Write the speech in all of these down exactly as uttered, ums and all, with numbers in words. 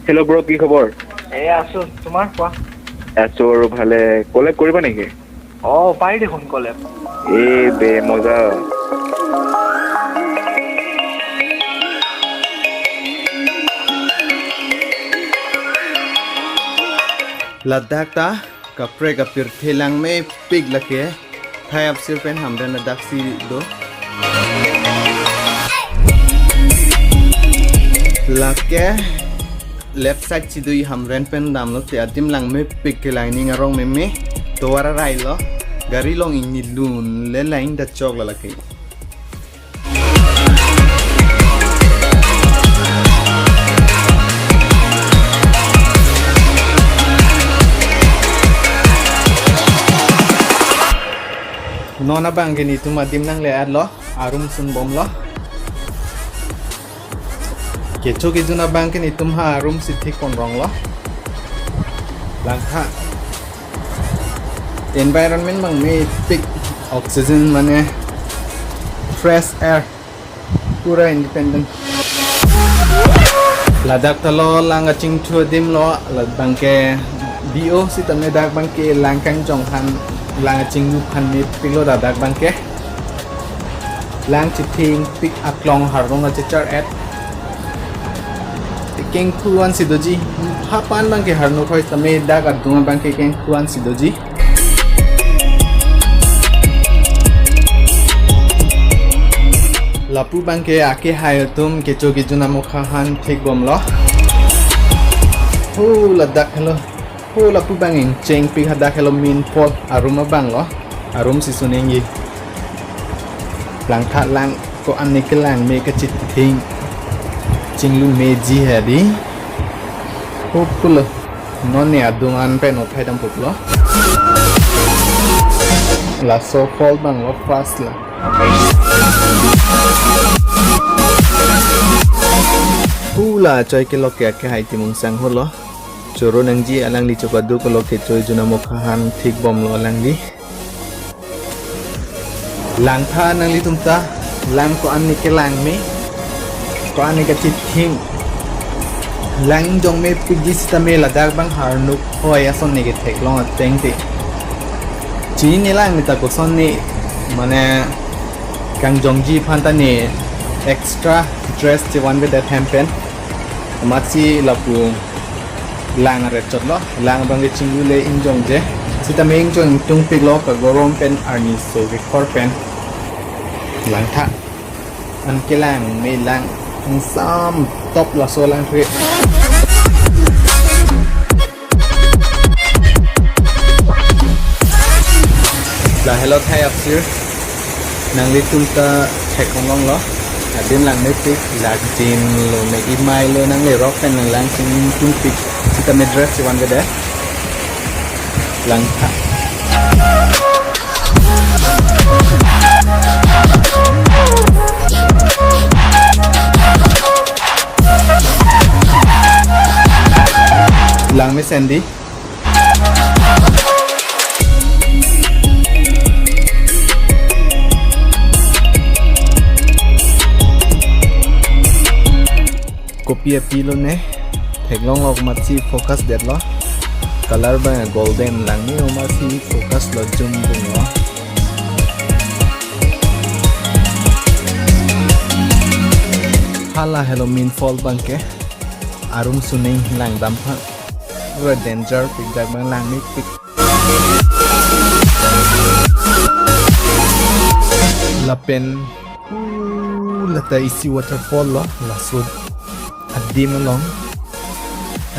হেল্ল' ব্ৰ, কি খবৰ? এ, আছো। তোমাৰ কোৱা? আছো আৰু ভালে। কলেব কৰিবা নেকি? অ, পাৰি দেখোন কলেব। এ বে, মজা। Ladakh ta kaprek kapirthe langmepik lake. Thai Apsir pen Hamren ladak si do. Lake left side si do, i Hamren pen damlote adim langmepik ke, langning arong meme. Tovar arailo. Gari along ingni lunle lang dachok la lake. Non abang ke netum adim nangle-etlo, arum sunbomlo. Kecho kejun abang ke netum ha arum si thik ponronglo. Langtha. Environment abang mepik, oxygen mane fresh air, pura independent. Ladakh ta lo lang kachingthu adim lo, labang ke B O sitame dak abang ke lang kangjong aphan, lang kachinglu aphan mepik lo dak abang ke. Lang chithingpik aklong harong achichar-et. Kengkhu an si doji. Hapan abang ke harnok hoi tame dak adung abang ke kengkhu an si doji. Lapu abang ke ake hai atum kecho kejun amokha aphan thik bomlo. Hu, ladak helo. Ho lapu abang ingchengpik hadak helo main fall, arum abang lo, arum si suningji. Langtha lang ko-an ne kelang me kachithing chinglu meji hedi. Ho pulo, non ne adung an pen othai dam pulo. Laso fall abang lo first la. Hu, la choi ke lo ke ake hai Timungsang holo. Choro nangji alangli chopadu ko lo kecho kejun amokha aphan thik bomlo alangli. Langtha nanglitum ta, lang ko-an ne kelang me, ko-an ne kachithing. Lang jong mepikji sitame ladak abang harnok hoi ason ne ketheklong ateng te. Chini ne lang me ta koson ne, mane kangjongji aphan ta ne extra dress chevanvedet hem pen. Amatsi lapu lang aret chotlo, lang abang ke chinglu le ingjongje. Sitame ingjong ingtungpiklo kagorom pen arni so kekhor pen. Langtha. An kelang me lang ingsam top laso lang thre. Lahelo Thai Apsir. Nanglitum ta theklonglonglo. Adim lang mepik, lak jin lo me imai lo nanglerok pen nanglang chingtungpik. Sitame dress chevanvedet. Langtha. Lang mesen di. Kopi apilo ne, theklonglo amatsi focus detlo. Color abang golden lang ni amatsi focus lo, zoom dunglo. Hala helo main fall abang ke. Arum suning langdam aphan. Pura danger pik dak abang lang mepik. Lapen, uh, lata isi waterfall lo, laso adim along.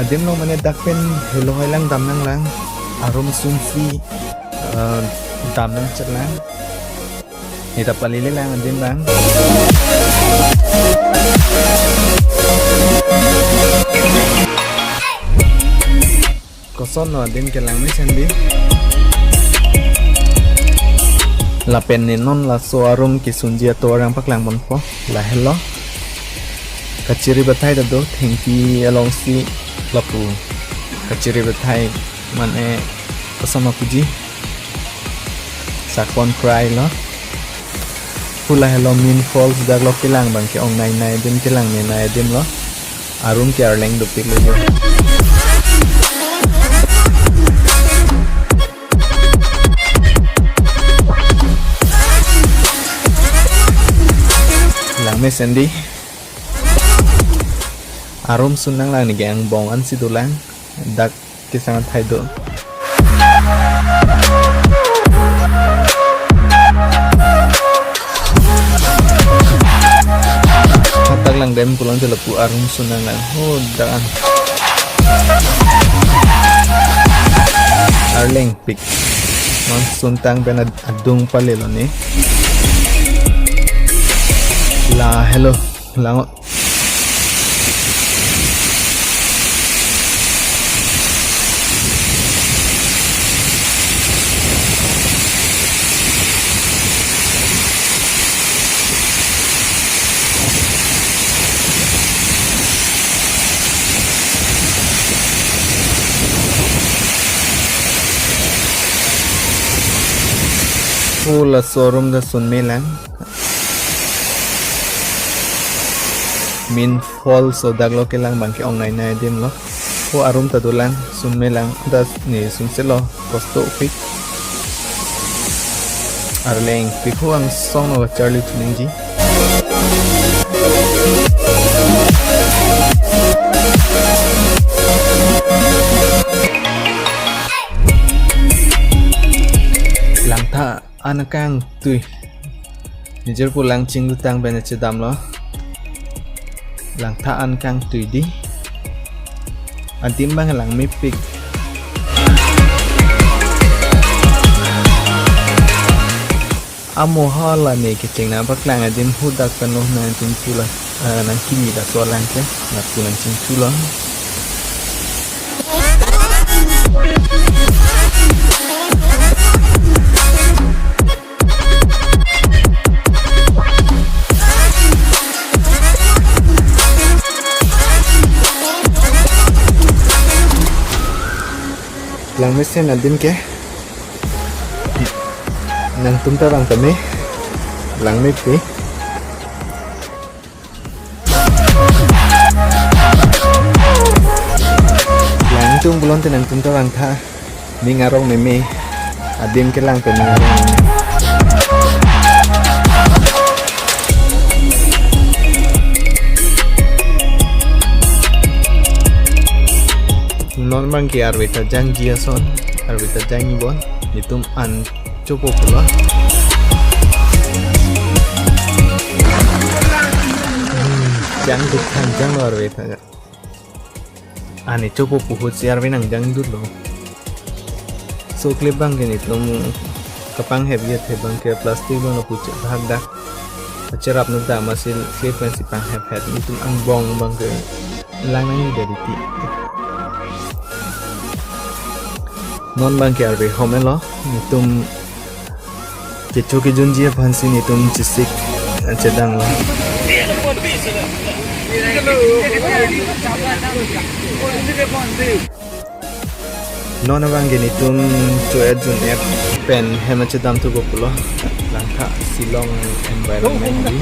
Adim along mane dak pen helo hoi langdam nanglang. Arum sunsi, eh, dam nangchetlang. Neta pali le lang adim abang. Koson lo adim kelang mesen di. Lapen ne non laso arum kesunji atovar abang paklang ponpo. Lahelo. Kachiri bathai ta do, thengpi alongsi lapu. Kachiri bathai mane koson ma puji. Sakon krai lo. Lahelo Min Falls dak lo kelang abang ke-ong nai nai adim, kelang nai nai adim lo. Arum ke arleng dopik lo jo. Langmesen dei. Arum sun nanglang, ne ke angbong ansi dolang. Dak kesang athai do. Hatak langdam pulang je lapu arum sun nanglang. Ho, dak an. Arleng pik. Mangsun tang pen ad-, adung palelo ne. Lahelo. Langot. Pu laso arum ta sunme lang. Min Falls o dak lo kelang abang ke-ong nai nai adim lo. Ho arum ta dolang, sunme lang, das ne sunse lo, kosto pik. Arleng pik, ho angsong lo charli thu nangji. Langtha an kangtui. Nijor pu lang chinglu tang pen chedam lo. Langtha an kangtui dei. Adim abang langmepik. Amo hala ne kecheng nangpaklang adim hadak pen lo nangchingthu lo. Ah, nangkimi laso alang ke. Lapu nangchingthu lo. Langmesen adim ke. Nangtum ta vang tame. Langmepik. Langtum pulote nangtum ta vangtha. Ning arong meme. Adim kelang pen ning arong meme. Non abang ke arve ta jangji ason. Arve ta jangji bon. Netum an chopo pulo. Hmm, jangduk than janglo arve ta. Ani chopo pu ahut si arve nangjangdunlo. So clip abang ke netum kapanghep yet he abang ke plastic lo lapu chebhak dak. Acherap nuk dam asil clip pensi panghep het, netum angbong abang ke lang nangji dei ti. Non abang ke arve hom-et lo, netum kecho kejunji aphansi netum chesik chedang lo. Non abang ke netum cho-et jun-et pen hem chedam thupo pulo. Langtha Shillong environment dei.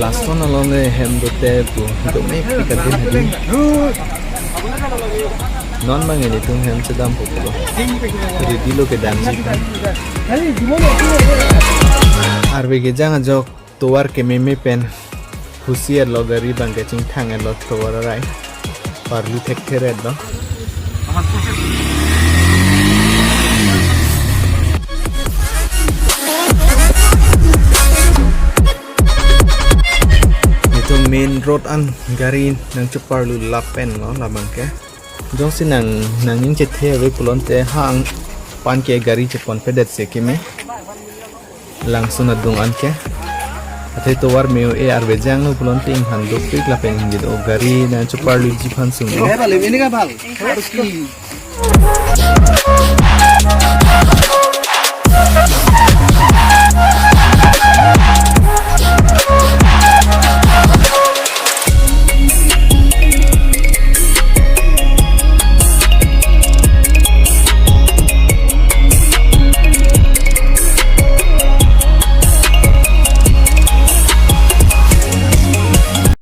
Lason along le hem dote pu domepik adim hedi. Non abang ke netum hem chedampo pulo. Ready lo kedamji aphan. Arve kejang ajok tovar kememe pen husi-et lo, gari abang ke chingthang-et lo tovar arai. Parli thekthe-et lo. Netum main road an gari nangcheparlu lapen lo labang ke. Jongsi nang, nangning chethe ave pulote ha angpan ke gari cheponpedet se keme. Langsun adung an ke. Athe tovar me-o-e, arve janglo pulote inghan dopik lapen ingdin o gari nangcheparluji aphan sung lo.